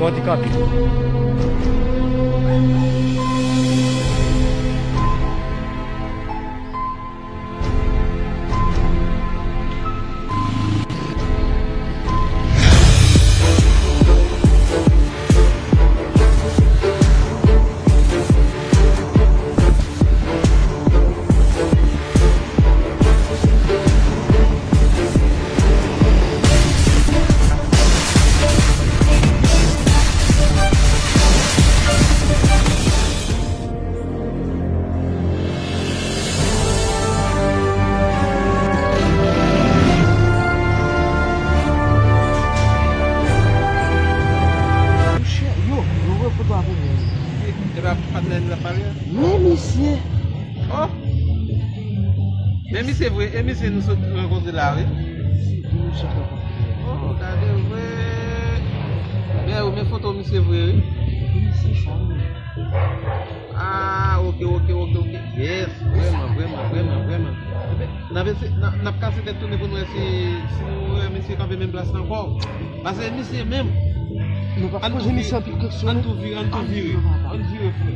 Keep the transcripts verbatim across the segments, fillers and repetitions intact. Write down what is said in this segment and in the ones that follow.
Andikape. Monchè, yo, yo wè foto a pou mwen. E pa patnè n ap pale a? Men misye. Oh! Men misye vre, e misye nou sot rankontre la, wi. Oh, gade vre. Men, men foto misye vre, wi. Misye sa, wi. Ah, ok, ok, ok, ok. Yes, vrèman, vrèman, vrèman, vrèman. N ap eseye, n ap, n ap kase tèt tounen pou n wè si, si nou wè misye kanpe menm plas la ankò. Paske misye menm. Nou pa poze misye anpil kesyon. Ann tou vire, ann tou vire. Ann vire, frè.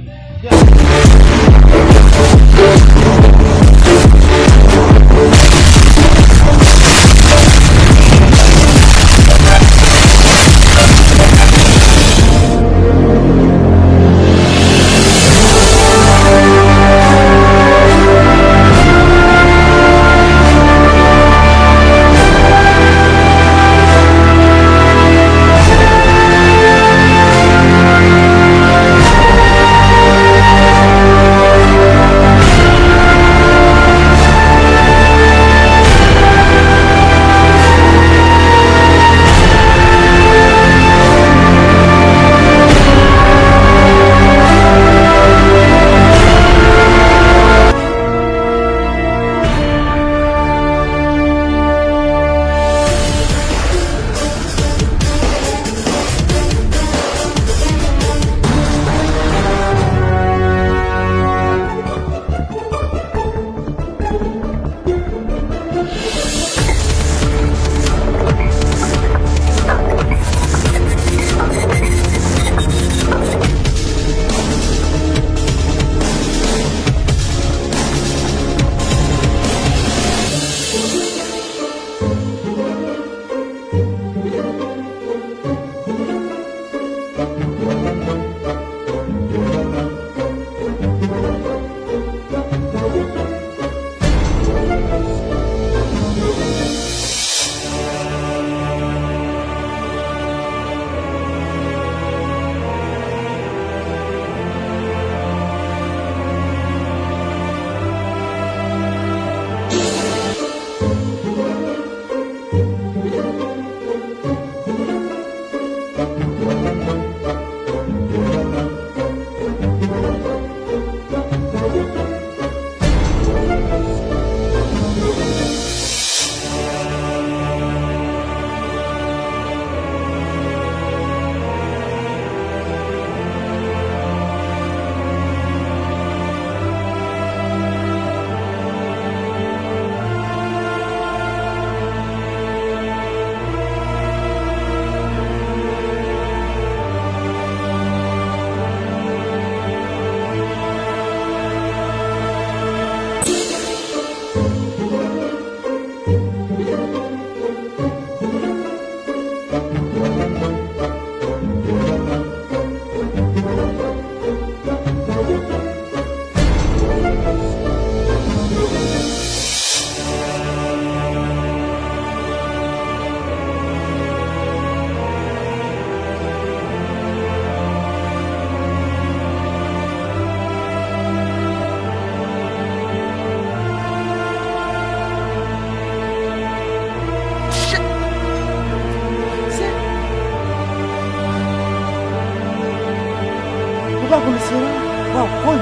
Ou pa konn se la? Waw, konn.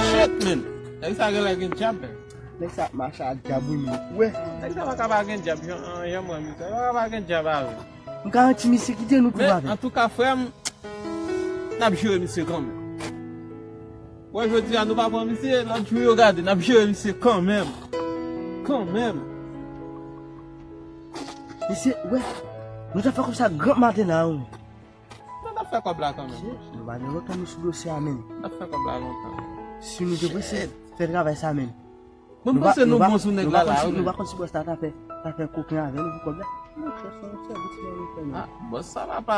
Shit, man. Nèg sa genlè gen djab, man. Nèg sa ap mache ak djab, wi, men. Wè. Nèg sa pa ka pa gen djab, jan, jan mwen, misye. Pa ka pa gen djab avè. M garanti misye kite nou tou avè. Men, antouka, frè m, n ap jere misye kanmenm. Wè, jodi a, nou pa pran misye, lòt jou yo gade, n ap jere misye kanmenm. Kanmenm. Mesye, wè, nou ta fè konsa gran maten la, wi. fè kòb la kanmenm. Shit, nou pa gen lontan nou sou dosye a, menm. N ap fè kòb la lontan. Si nou te prese fè travay sa, menm. Mwen panse nou bon sou nèg la la, wi, menm. Nou pa konn si bòs la ta fè, ta fè koken avè nou pou kòb la. Monchè, se yon sèvis lè nou fè, menm. Ah, bòs sa papa.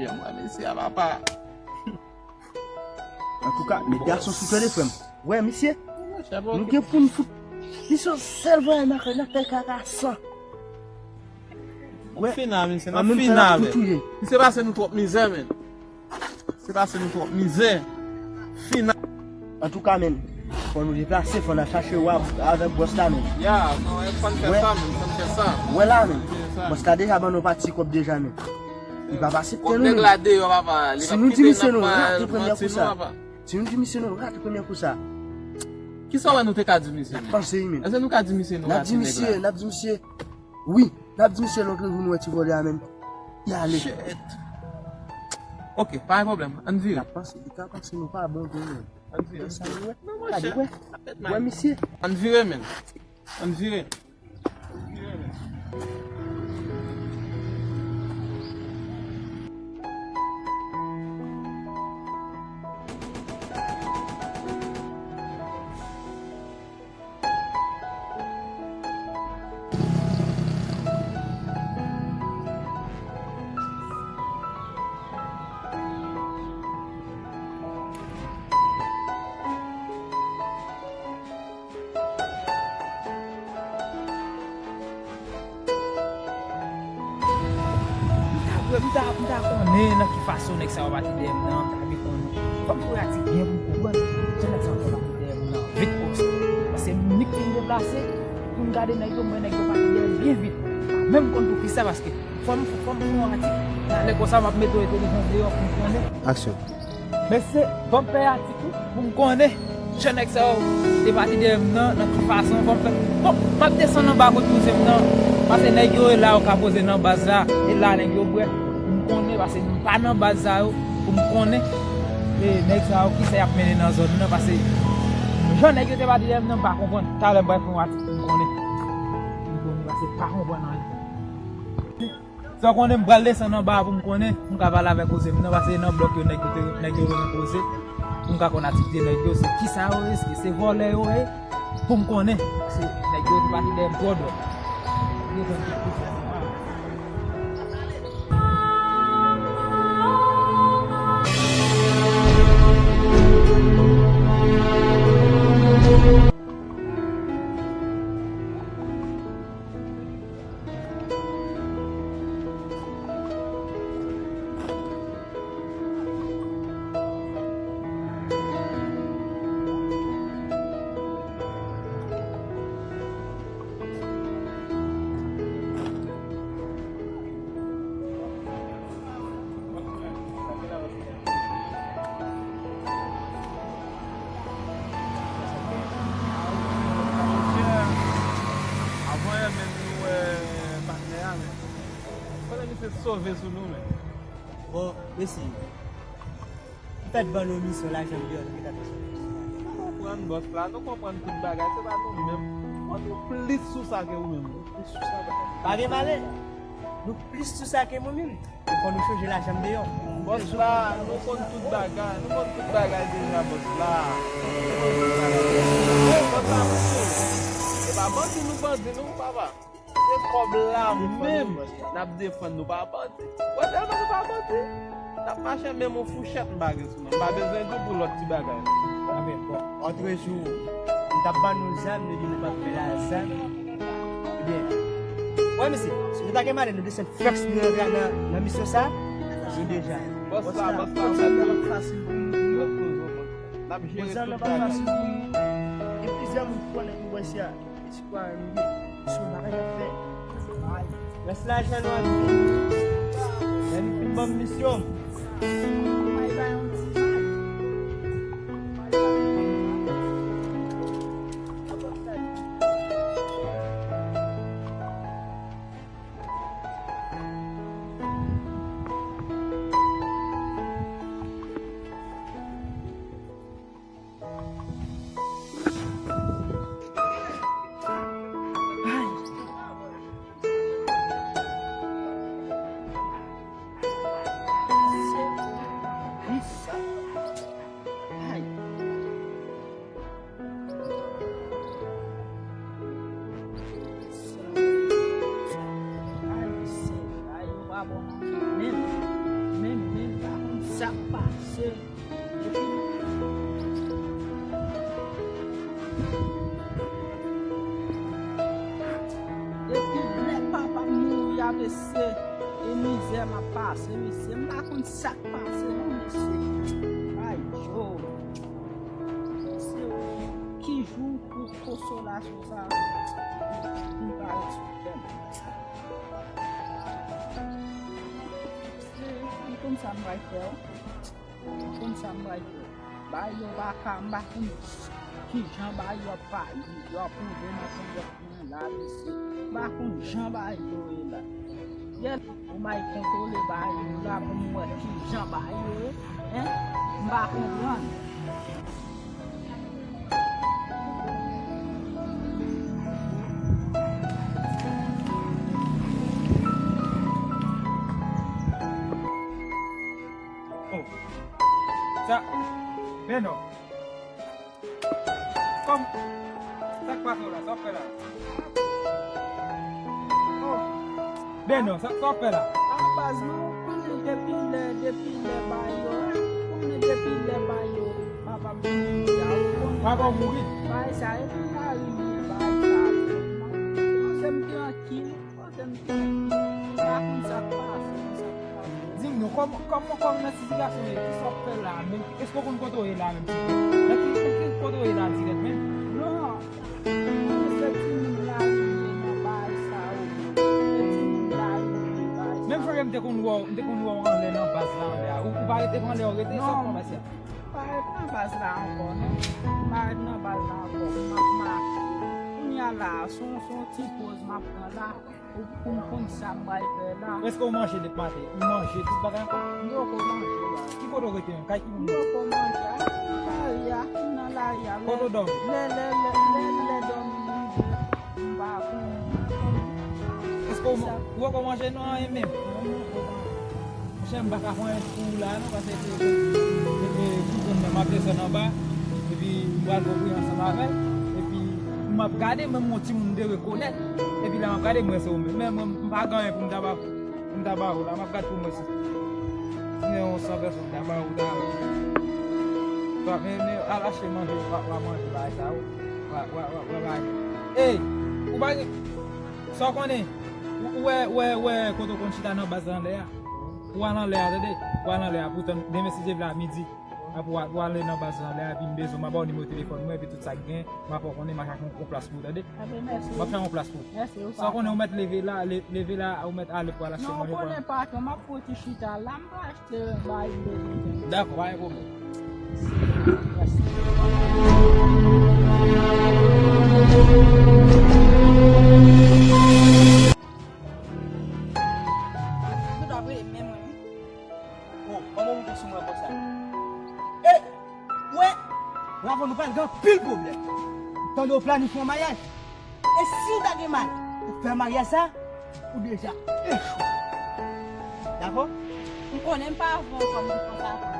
Yo, mwen, mesye a papa. Antouka, met gason sou tande, frè m. Wè, misye, nou gen pou n fout. Misye, sèl vwayay n ap fè, n ap fè kaka san. Wè, fini, misye, n ap fini avè l. Misye pase nou twòp mizè, menm. Misye pase nou twòp mizè. Fini. Antouka, menm, fò nou deplase, fò n al chache w avèk bòs la, menm. Ya, fò n fè sa, menm, fò n fè sa. Wè la, menm. Bòs la deja ban nou pati kòb deja, menm. Li p ap aksepte nou, menm. Nèg la deyò, papa. Si nou di misye nou rate premyè kou sa. Si nou di misye nou rate premyè kou sa. Kisa w wè nou te ka di misye, menm? N ap panse, wi, menm. Èske nou ka di misye nou rate nèg la? N ap di misye, n ap di misye, wi, n ap di misye lòt jou nou wè ti vòlè a, menm. Li ale. Shit. Ok, pa gen pwoblèm. Ann vire. N ap panse, li ka panse nou pa bon vre, menm. Ann vire. Sa nou wè? Gade, wè. Wè misye. Ann vire, menm. Ann vire. M ta, m ta, m ta konnen nan ki fason nèg sa yo pati dèyè m nan, m ta vin konnen. Fò m fè yon atik byen pou m konprann jan nèg sa yo fè pati dèyè m nan vit konsa. Paske m nik fin deplase, pou m gade nèg yo, m wè nèg yo pati dèyè m byen vit. M pa menm konn pou kisa, paske fò m, fò m fè yon atik. Talè konsa, m ap mete yon entèlijans deyò pou m konnen. Aksyon. Mesye, ban m fè atik wi, pou m konnen jan nèg sa yo te pati dèyè m nan, nan ki fason, fò m fè. Bon, m ap desann anba kot kouzen m nan, paske nèg yo e la yo ka poze nan baz la, e la nèg yo bwè, pou m konnen, paske m pa nan baz sa yo, pou m konnen, e nèg sa yo, kisa y ap mennen nan zòn nan, paske jan nèg yo te pati dèyè m nan, m pa konprann. Talè m pral fè yon atik pou m konnen. Pou m konnen, paske m pa konprann anyen. Sa w konnen, m pral desann anba a pou m konnen, pou m ka pale avèk kouzen m nan, paske nan blòk yo, nèg yo te, nèg yo renmen koze, pou m ka konn aktivite nèg yo, se kisa yo ye, èske se vòlè yo ye, pou m konnen, paske nèg yo te pati dèyè m twò dwòl. Yo konn tout kisa se pa. Avan yè menm nou wè patnè a, men. Konnen misye sove sou nou, men. Bon, mesye, m fèk ban nou misyon lajan m deyò, nou gentan fè sa. Nou konprann, bòs la, nou konprann tout bagay, se pa nou menm. Bon, nou plis sou sa ke ou menm, wi. Plis sou sa, pa gen malè. Nou plis sou sa ke mwen menm. Fò nou chanje lajan m deyò. Bòs la, nou konn tout bagay, nou konn tout bagay deja, bòs la. Bòs la, mesye, se pa bandi nou bandi, non, papa. Se kòb la menm n ap defann, nou pa bandi. Wè tèlman nou pa bandi, n ap mache menm yon fouchèt m pa gen sou mwen. M pa bezwen di w pou lòt ti bagay. Anben, bon, otrejou, m t ap ban nou zam, nou di nou p ap fè la zam. Ebyen, wè mesye, si nou ta gen malè, nou desann fèks nou nan, nan, nan misyon sa, nou deja. Bòs la, bòs la, bòs la, fasil pou nou. N ap jere tout bagay. Bòs la, n ap fasil pou nou. Gen plizyè moun ki konnen nou bò isi a. Espoir nou ye. Se yon bagay n ap fè. Rès lajan nou ap vini. Lè nou fin ban m misyon. Bay, bay yon ti jan. Men, men, men, m pa konn sa k pase. Depi, depi lè papa m mouri a, mesye, e mizè m ap pase, mesye. M pa konn sa k pase, non, mesye. Ay, yo. Mesye, ki jou pou konsolasyon sa pou parèt sou tè m. Se, m konn sa m pral fè, wi. M konn sa m pral fè. Bagay yo pa ka, m pa konn kijan bagay yo ap pale, yo ap pwouve nan konvèt mwen la, mesye. M pa konn jan bagay yo ye la. Yè, ou bay kontwole bagay yo la pou m wè kijan bagay yo ye, en? M pa konprann. Oh. Sa, men non. Kòm, sa k pase w la? Sa w ap fè la? Oh. Ben non, sa, sa w ap fè la? A baz, non, ou konnen depi lè, depi lè ba yo, ou konnen depi lè ba yo, papa m mouri a, ou konnen. Papa w mouri? Bagay sa, epi la rive, bagay sa, poze m trankil, poze m trankil, m pa konn sa k pase, sa k pase. Di m non, kòman, kòman, kòman nan sitiyasyon w ye, kisa w ap fè la menm? Èske w konn kote w ye la menm? Nan ki, nan ki kote w ye la dirèk menm? Non. Se timoun lari ye nan bagay sa yo. Se timoun lari ye nan bagay sa yo. Menm jan m te konn wè w, m te konn wè w anlè nan baz la anlè a. Ou, ou pa rete anlè, ou rete sòti nan baz la. Non. Pa ret nan baz la ankò, non. Pa ret nan baz la ankò. M ap mache. Kounye a la, se yon, se yon ti poz m ap pran la. Pou, pou m konn sa m pral fè la. Èske w manje depi maten? Ou manje tout bagay ankò? M poko manje la. Ki kote w rete menm? Kay ki moun? M poko manje. A, nan lari a, nan lari a. Kote w dòmi? Lè, lè, lè, lè, lè dòmi rive, m pa konn. Èske w, ou poko manje non anyen menm? Non, m poko manje. Monchè, m pa ka fè anyen pou ou la non, paske se, e, e, kouzen mwen, m ap desann anba, epi m pral voye ansanm avè l, epi m ap gade, mwen, m yon timoun m te rekonèt, epi lè m ap gade, m wè se ou menm. Men mwen, m pa gen anyen pou m ta ba, pou m ta ba ou la, m ap gade pou mwen si, si se yon san pèsòn m ta ba ou ta, ta, men, men, al achte manje, w a, w a manje bagay sa yo, w a, w a, w a, w a bagay. Ey, ou pa gen, sa w konnen, ou, ou wè, wè, wè, kote w konn chita nan baz la anlè a? Ou al anlè a, tande? Ou al anlè a, pou tann, demen si Dye vle a midi. Apre ou al, ou ale nan baz la anlè a, epi m bezwen, m a ba w nimewo telefòn mwen, epi tout sa k gen, m a fè w konnen, m a chache yon, yon plas pou ou, tande? Ebyen, mèsi. M ap chache yon plas pou ou. Mèsi, ou patwon. Sa w konnen, ou mèt leve la, le-, leve la, ou mèt ale pou al achte manje pou ou. Non, ou konnen, patwon, m ap pran ti chita la, m pral achte bagay m bezwen. Dakò, pa gen pwoblèm. Mèsi. Ou dwe rele men mwen, wi. Oh, kòman ou moute sou mwen konsa? Ey! Wè! Bravo, nou pral gen anpil pwoblèm. Tande w planifye yon maryaj. E si w ta gen mari, ou fè maryaj sa, ou deja echwe. Dakò? M konnen m pa avè w kòm ou panse avè m.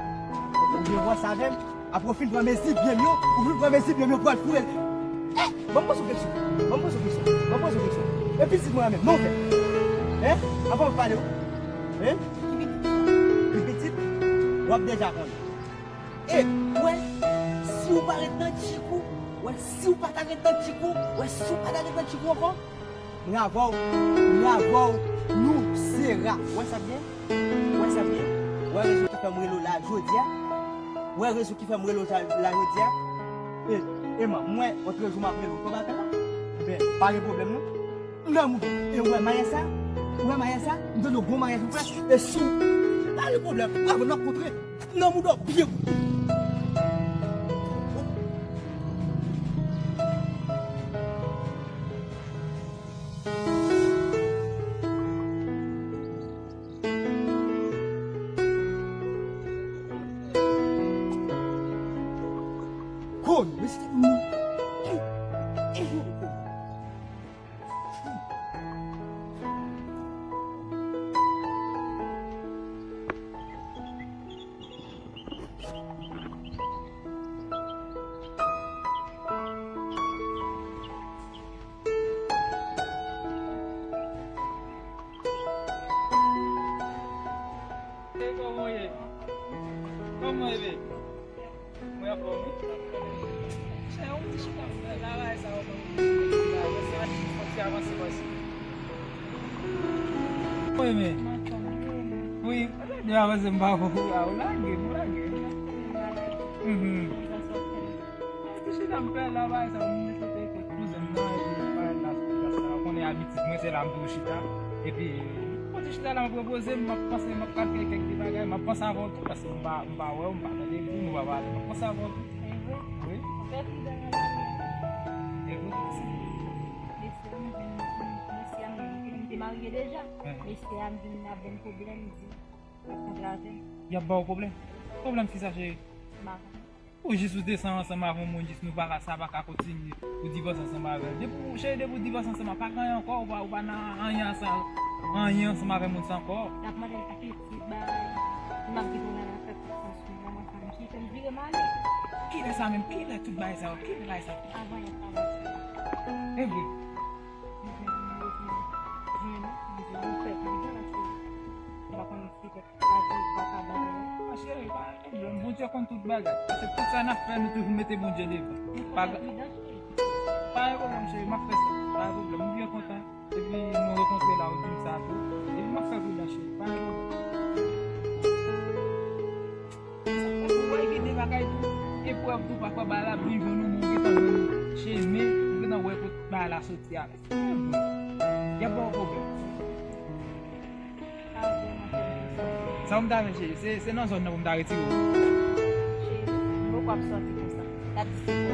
Ou vle wè sa avè m? Apre w fin pran mezi pye m yo, ou fin pran mezi pye m yo pou al foure l. Eh, ban m poze w kesyon. Ban m poze w kesyon. Ban m poze w kesyon. E pitit mwen an menm, non w fè? Hein? Avan m pale w. Hein? Ki pitit? Ki pitit? W ap deja konnen. E, w wè, si w pa ret nan tchikou, w wè, si w pa ta ret nan tchikou, w wè, si w pa ta ret nan tchikou ankò, m avè w, m avè w, nou sera. W wè sa byen? W wè sa byen? W wè rezon ki fè m rele w la jodi a? W wè rezon ki fè m rele w la, la jodi a? E, e man, m wè, otrejou m ap rele w, konbatan la. Ebyen, pa gen pwoblèm non. M nan mouda. E w wè maryaj sa? W wè maryaj sa? M tande w gon maryaj pou fè. E si w pa gen pwoblèm, bravo, n ap kontre. M nan mouda w byen kou. Konnen, mesye. Avanse, avanse. Wi, men. Wi, lè avanse, m pa wè w. A, ou lage, ou lage. Mhm. Ti chita m fè la, bagay sa, m mete kote kouzen m nan, epi m pa la sou plas la. Ou konnen abitid mwen, se la m toujou chita. Epi, kote chita la, m ap repoze m, m ap panse, m ap kalkile kèk ti bagay, m ap panse avè w tou, paske m pa, m pa wè w, m pa tande w, nou pa pale, m ap panse avè w tou. E vre? Wi. Ou fè pi bèl nan lavi a. E vre? Mèsi. Mesye a m vin, mesye a m vin, m te marye deja. Mhm. Mesye a m vin avè m pwoblèm, di, ap kontre avè m. Y ap ba w pwoblèm? Pwoblèm kisa, cheri? M pa konn. Ou jis ou desann ansanm avè yon moun, jis nou pa ka, sa pa ka kontinye. Ou divòse ansanm avè l. Depi w, cheri, depi w divòse ansanm, pa gen anyen ankò, ou pa, ou pa nan anyen ansanm, anyen ansanm avè moun sa ankò. L ap mande l pou pitit, bay, m ap vin nan afè pou sa sou mwen, mwen fè m chita, m vire m ale. Kilè sa menm? Kilè tout bagay sa yo? Kilè bagay sa? Avan yè, avan yè. E vre. M jwenn, m jwenn, m jwenn, m fè pi byen, paske m pa konn si se lavi pa ka bon pou mwen. Cheri, pa gen pwoblèm. Bondye konn tout bagay. Paske tout sa n ap fè, nou toujou mete Bondye devan. Pa gen pwoblèm, cheri. M ap fè sa. Pa gen pwoblèm. M byen kontan. Epi nou rankontre la, ou di m sa tou. Epi m ap fè pridan, cheri. Pa gen pwoblèm. Ou wè gen de bagay tou. Eprèv tou, pafwa, bagay la vin jwenn ou, men ou gentan jwenn chemen, ou gentan wè kot bagay la soti a. Y ap ba w pwoblèm. Sa w m ta fè, cheri? Se, se nan zòn nan pou m ta retire w. Cheri, m poko ap sòti konsa. L ap di se pè w.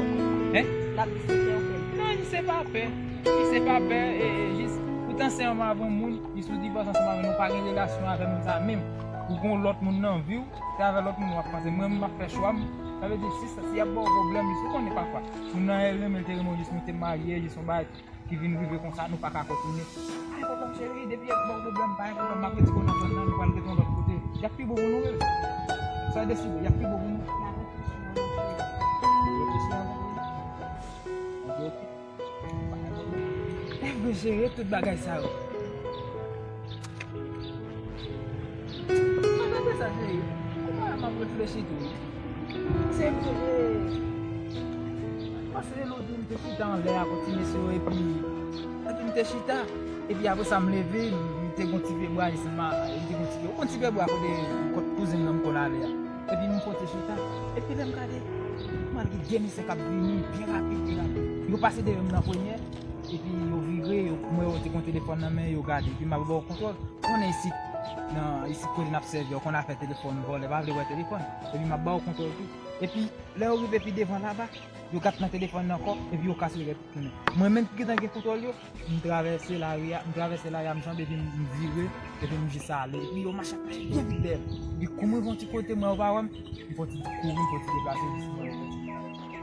Hein? L ap di se pè w fè. Non, li se pa pè. Li se pa pè, e, e, jis, ou t ansanm avè yon moun, li sou divòs ansanm avè l, ou pa gen relasyon avè moun sa menm. Ou gen yon lòt moun nan vi w, se avè lòt moun w ap panse. Mwen, m ap fè chwa m. Sa vle di, si, si y ap ba w pwoblèm, jis, ou konnen pafwa. Moun nan renmen l, te renmen w, jis nou te marye, jis yon bagay ki vin rive konsa, nou pa ka kontinye. Pa gen pwoblèm, cheri, depi y ap ba w pwoblèm, pa gen pwoblèm, m ap retire w nan zòn nan, nou pral rete yon lòt kote. Y ap pi bon pou nou, wi. Sa w deside, y ap pi bon pou nou. M ap reflechi nan yon cheri. Reflechi nan yon cheri. Ok, ok. Pa gen pwoblèm. Lève jere tout bagay sa yo. Pa gade sa, cheri. Kouman m ap reflechi tou? Se vre, e, pase lòt jou, m te chita anlè a, kontinye sou, epi, epi m te chita. Epi apre sa, m leve, m te gon ti pye bwa, jis m a, m te gon ti pye, ou konn ti pye bwa kote, kot kouzin nan m konn ale a. Epi m pote chita. Epi lè m gade, m wè gen de mesye k ap vini, byen rapid, byen rapid. Yo pase dèyè m nan premye, epi yo vire, yo, m wè yo te gon telefòn nan men, yo gade. Epi m ap ba w kontwòl. Konnen isit, nan isit kote n ap sèvi, yo konn afè telefòn vòlè, pa vle wè telefòn. Epi m ap ba w kontwòl tou. Epi, lè yo rive pi devan laba, yo gat nan telefòn nan ankò, epi yo kase yo ret tounen. Mwen menm ki gentan gen kontwòl yo, m travèse lari a, m travèse lari a, m janbe epi m vire, epi m jis ale. Epi yo mache ap mache byen vit dèyè m. Epi kou m rive yon ti kote, m wè yo pa wè m, m fè yon ti kouri, m fè yon ti deplase, jis mwen rete.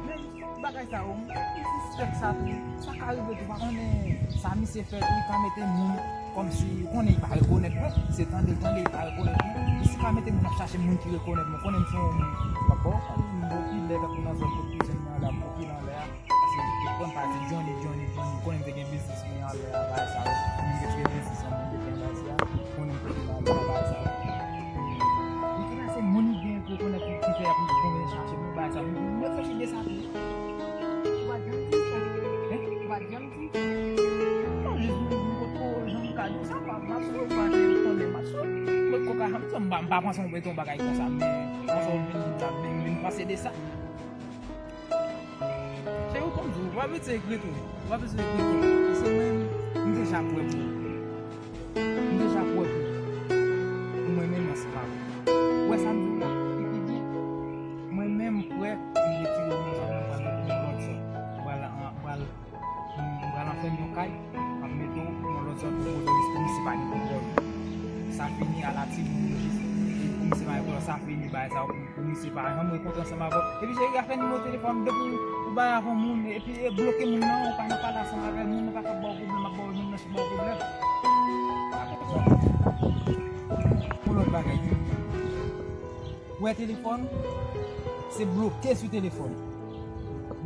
Men bagay sa yo, m te sispèk sa tou. Sa ka rive tou, pa konnen sa misye fè tou, li ka mete moun kòmsi, ou konnen li pa rekonèt mwen. Se tande l tande, li pa rekonèt mwen. Li si ka mete moun ap chache moun ki rekonèt mwen. Konnen m se yon moun k ap ba w konnen m popilè, tankou nan zòn kot kouzin nan la, m popilè anlè a. Paske yo pran m pa di Johnny, Johnny, Johnny. Ou konnen m te gen biznis mwen anlè a, bagay sa yo. Mwen te kite biznis mwen, mwen te gen bagay sa. Ou konnen m te gen bagay sa yo. Li te la se moun ki gen pou konnen ki, ki fè y ap konbyen chache pou bagay sa. Mwen reflechi de sa tou. Ou pa t janm di sa. Hein? Ou pa t janm di. Non, jis mwen, mwen potko janm ka di sa, pa, m ap sou, pa te konnen m ap sou. Potko ka janm di sa, m pa, m pa panse mwen te yon bagay konsa, men, konsa w vin di la, men, men m panse de sa. Se ou konn di, w ap ete regrete w. W ap ete regrete w. Paske mwen, m deja prè pou ou. M deja prè pou ou. Mwen menm ansanm avè w. Ou wè sa m di w la? Pipi di, mwen menm m prè pou m retire w nan zòn nan, m pral mete w nan lòt zòn. M pral, m pral, m pral anfèm yon kay, m ap mete w nan lòt zòn pou kote jis pou misye pa gen kontwòl. Sa fini, ala timoun yo jis, pou misye pa gen kontwòl, sa fini, bagay sa yo pou, pou misye pa janm rekontre ansanm avè w. Epi cheri, afè nimewo telefòn, depi ou bay avè yon moun, epi e bloke moun nan, ou pa nan pale ansanm avè l, moun nan pa ka ba w pwoblèm, ap ba w, moun nan sou ba w pwoblèm. Yon lòt bagay tou. Ou wè telefòn, se bloke sou telefòn.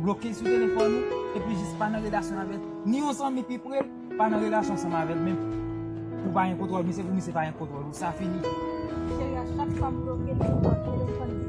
Bloke sou telefòn ou, epi jis pa nan relasyon avè l. Ni yon zanmi pi pre, pa nan relasyon ansanm avè l menm. Pou pa gen kontwòl misye, pou misye pa gen kontwòl ou, sa fini. Cheri, a chak fwa m bloke l, m pran telefòn li.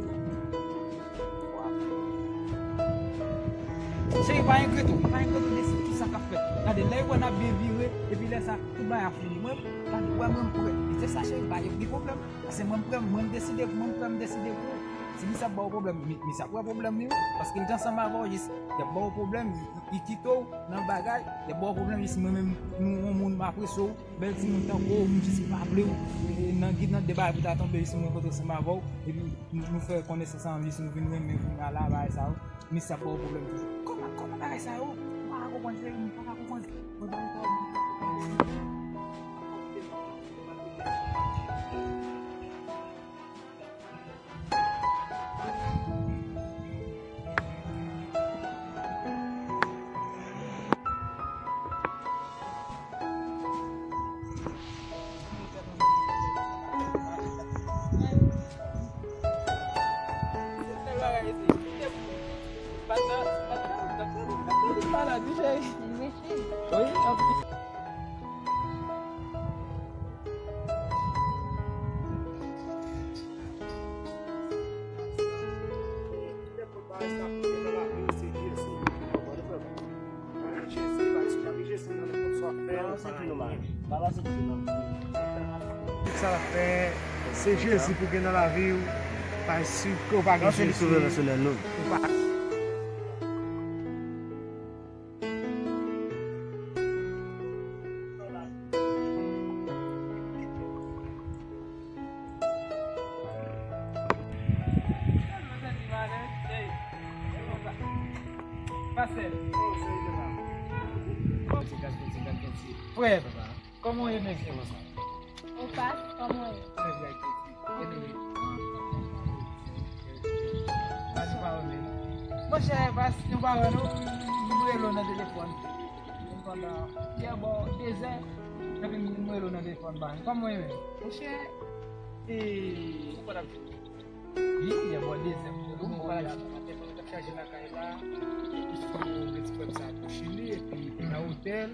Cheri, pa enkyete w, pa enkyete w de tout Sa k ap fèt. Gade, lè yo wè n ap byen vire, epi lè sa, tout bagay ap fini. Mwen, gade, wè mwen m prè. E se sa, cheri, pa gen pwoblèm. Paske mwen m prè, mwen m deside, mwen m prè, m deside pou ou. Si misye ap ba w pwoblèm, mi-, misye ap wè pwoblèm li, wi. Paske li te ansanm avè w, jis, li ap ba w pwoblèm, li, li kite w nan bagay, li ap ba w pwoblèm, jis mwen menm, nou, yon moun m apresye w, bèl timoun tankou w, m jis m pa vle w, e, e, nan gid nan de bagay pou ta tonbe, jis mwen rankontre ansanm avè w, epi nou, nou fè konesans ansanm, jis nou vin renmen kounye a la, bagay sa yo. Misye ap ba w pwoblèm toujou. Kòman, kòman bagay sa yo? M pa ka konprann, cheri, m pa ka konprann. Mwen ba ou tò. Tout sa w ap fè, se Jezi pou gen nan lavi w. Pa sou ke w pa gen Jezi. Ou pa Frè, kòman w ye menm? Ou pa, kòman w ye? Trè byen, Keti. Monchè, pas, nou pa wè nou, m rele w nan telefòn. Pandan yè bò dezè, epi m rele w nan telefòn, pa. Kòman w ye menm? Monchè, e, ou pa t ap jwe? Wi, yè bò dezè, m rele w, m pa t ap jwe. Maten, pandan m t ap chaje lakay la, epi sou gen ti frè m sa tou Chili, epi nan otèl.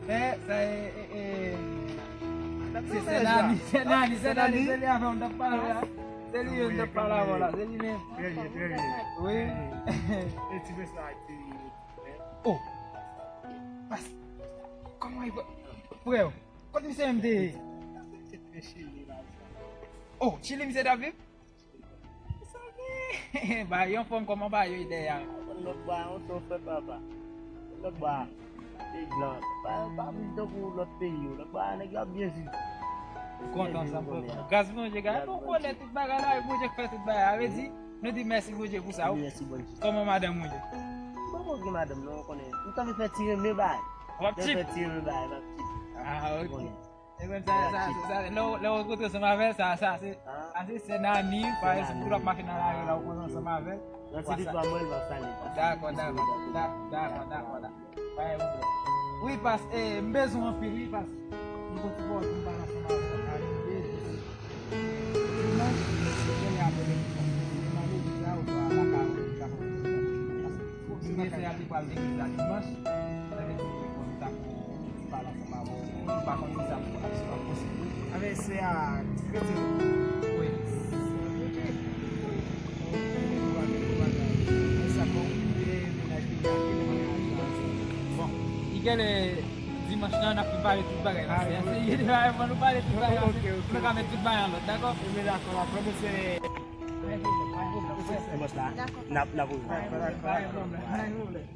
Men sa e, e, e, se, se Nani, se Nani, se Nani, se li avè w m t ap pale la. Se li menm m t ap pale avè w la, se li menm. Trè byen, trè byen. Wi. E ti mesaj, ti, oh. Pas, kòman e, frè, kote misye menm te ye? Oh, Chili misye t ap viv? Ba yo yon fòm kòman ba yo ide a. Lòt bò a, yon son fè papa. Lòt bò a, peyi blan. Pa, pa viv tankou lòt peyi yo. Lòt bò a, nèg yo ap byen viv. Kontan sa, frè. Gras Bondye, gade, nou konnen tout bagay la, e Bondye k fè tout bagay. A vle di, nou di mèsi Bondye pou sa, wi. Mèsi Bondye. Kòman madanm ou ye? Mwen poko gen madanm, non, ou konnen. M t anvi fè ti renmen bay. W ap tip? Fè ti renmen bay, m ap tip. Ah, ok. Ou konnen. E mwen sa, sa, sa, lè w, lè w rankontre ansanm avè l, sa, sa, se, sa, se, se Nani, pa egzanp, ou t ap mache nan lari la, ou konn ansanm avè l. Nan ti pwa mwen, l ap sale. Dakò, dakò, dakò, dakò, dakò. Pa gen pwoblèm. Wi, pas, e, m bezwen w anpil, wi, pas. M gon ti pòz pou m pale ansanm avè w, pa gen pwoblèm. Dimanch, mwen apele pou sa. Mwen mande ou sa, ou sa, la ka, ou sa, ou sa. Paske premye sè a te pral legliz la dimanch, sa vle di, mwen konn sa pou Pale ansanm avè w. Ou pa konn ki sa pou aksyon an posib wi. Avè sè a, ti kretyen. Wi. Bon, li genlè dimanch lan, n ap vin pale tout bagay la. Sèye, nou pale tout bagay la. Nou ka met tout bagay an lòd, dakò? Ebyen, dakò, la, frè, mesye. Dimanch la, n ap, n ap. Pa gen pwoblèm, pa gen pwoblèm.